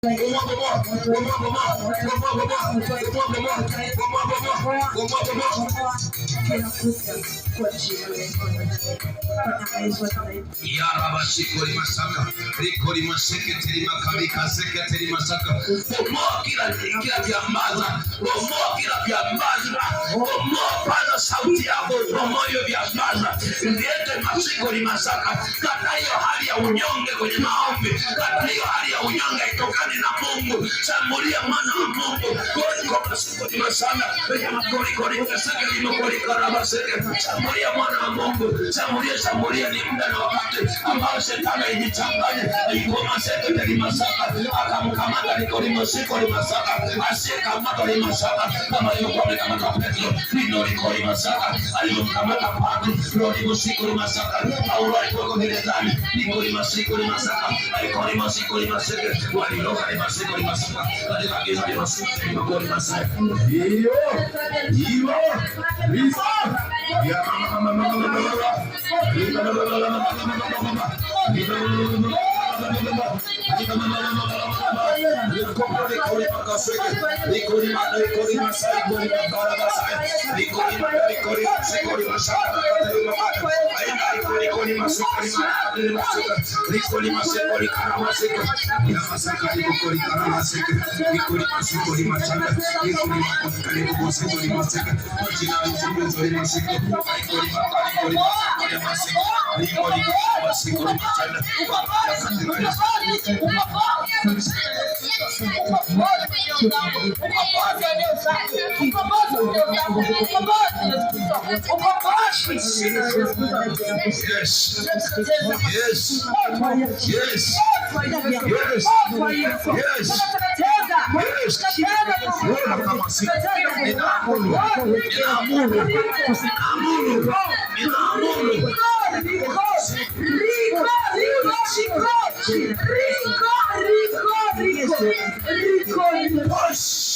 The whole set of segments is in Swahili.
Bomoa, bomoa, bomoa, bomoa, bomoa, bomoa, bomoa, bomoa, bomoa, bomoa, bomoa, bomoa. Yarabashikori masaka, rikori maseketeri makarika seketeri masaka. Bomoa kila viambaza, bomoa kila viambaza, bomoa, paza sauti yako, bomoa hiyo viambaza. Viete masikori masaka. Kata hiyo hali ya unyonge kwenye maombi, kata hiyo hali ya unyonge itokane na Mungu. Shambulia mwana wa Mungu. Koriko masikori masaka, kori kori kaseke limokori karabaseke. Shambulia mwana wa Mungu, shambulia, shambulia. Ni muda na wakati ambao shetani alijichanganya ikomaseke limasaka akamkamata likolimasiko limasaka asiyekamata limasaka kama alivyokuwa amekamata Petro lino likolimasaka alivyomkamata Petro lolimusiko limasaka Paulo alikuwa gerezani likolimasiko limasaka alikolimasiko limaseke waliloka limasiko limasaka katika giza limasiko likolimasaka hiyo hiyo hiyo ya mama mama mama Yes. Yes. Yes. Yes. Yes. Yes. Bora kama siku. Ninaamuru. Ninaamuru. Ninaamuru. Ninaamuru. Rico, rico, rico, rico, rico, rico,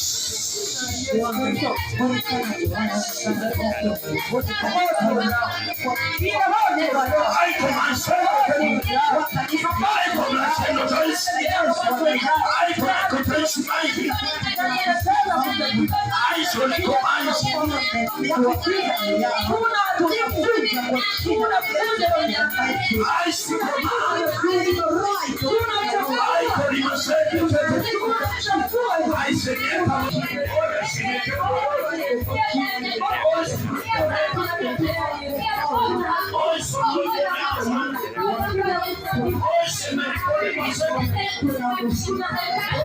I